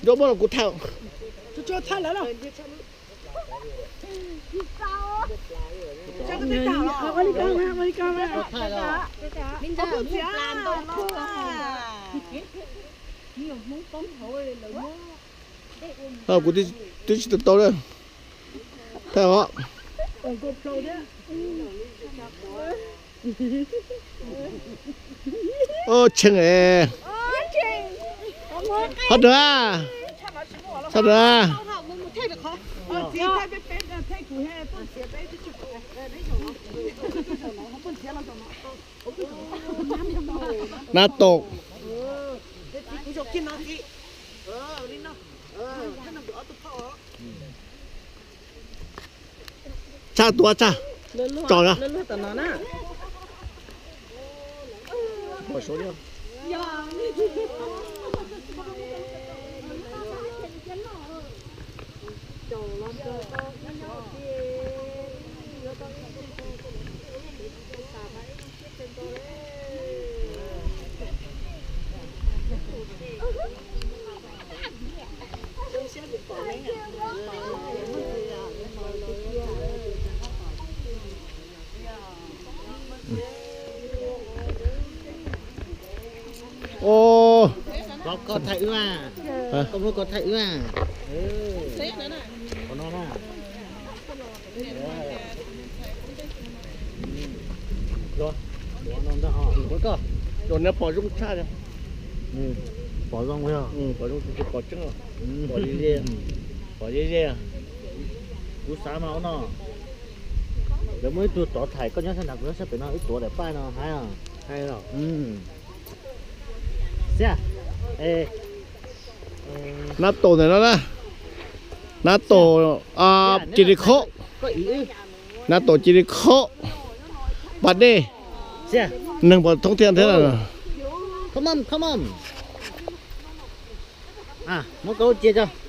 Nco muab los kuv thaij. Kuv twb tsis tau tau na. Thaij os. Tshee es. Qhov dawg, qhov dawg. Nab taus. Tshaj tuav tshaj. Tso na. Koj thaij wb, koj muab koj thaij wb. Qhov no na. Ua no ntag, ua koj. Cov no pom zoo tshaj. Pom zoo, pom zoo, pom tseeb, pom ze ze, pom ze ze. Kuv xav mas ua no, lawv muaj ib tug tod thaij koj nyob sab nrad, kuv nyob sab pem no, wb tuav daim paij no hais. Nab taus ntawm no na. Nab taus cia li khob. Nab taus cia li khob. Pas dej. Neeg puas thoob thiab thiab. Muab koj cia tso.